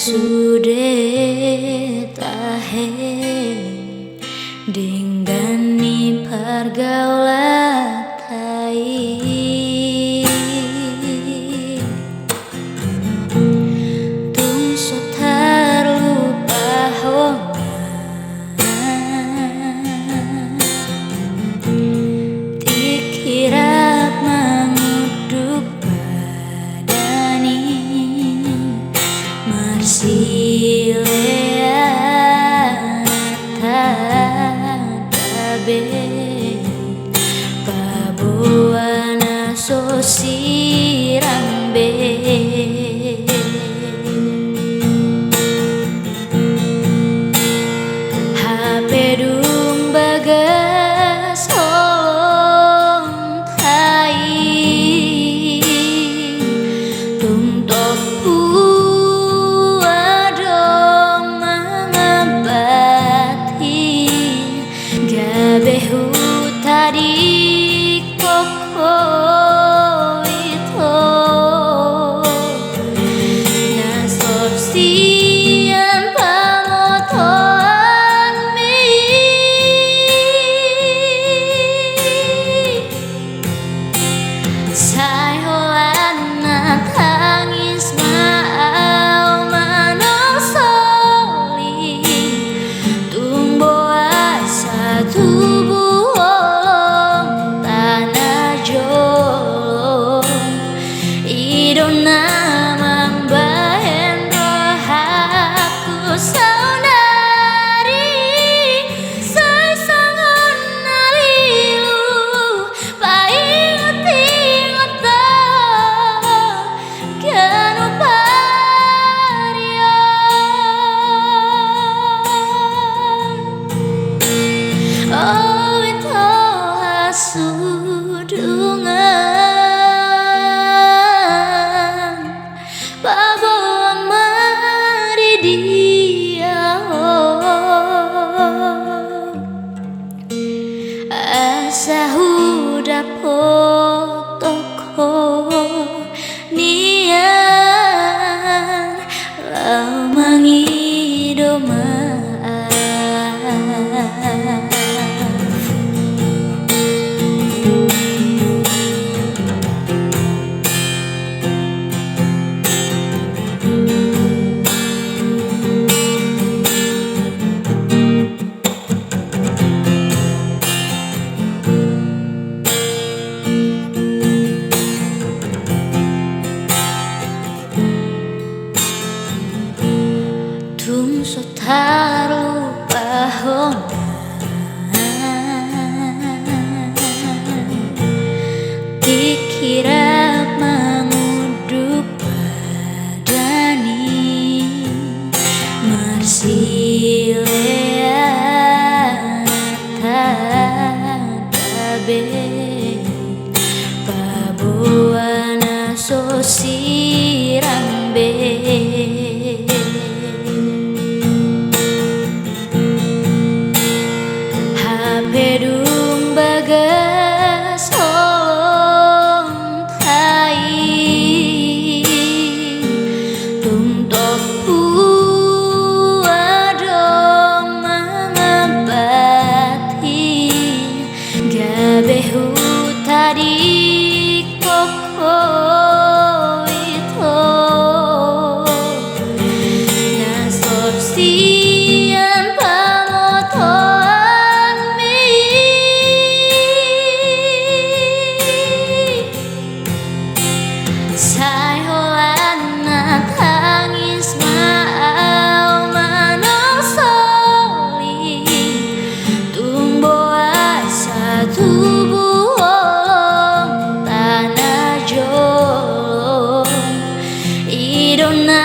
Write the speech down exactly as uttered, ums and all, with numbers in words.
Sude tahe denggan ni pargaulanta i. Tung so tarlupa hona tingki rap mangunduk badan i, marsilean hata be, paboa na so sirang be. Hape dung bagas holong ta i, tung tompu adong mangampati, gabe hutadingkon ho ito, na so sian pamotoanmi. Sai holan na tangis ma ahu manolsoli, tung boasa tubu holongta na jolo. I do na mambahen rohangku saonari, sai songon na lilu paingotingot do ganup ari on. O ito hasudungan, paboa ma di dia ho, asa hudapothon ho nian, laho mangido maaf. Tung so tarlupa hona tingki rap mangunduk badan i, marsilean hata be, paboa na so sirang be. Hape dung bagas holongta i, tung tompu adong mangampati, gabe hutadingkon ho ito, na so sian pamotoanmi. Sai holan na tangis ma ahu manolsoli, tung boasa tubu holongta na jolo. I do na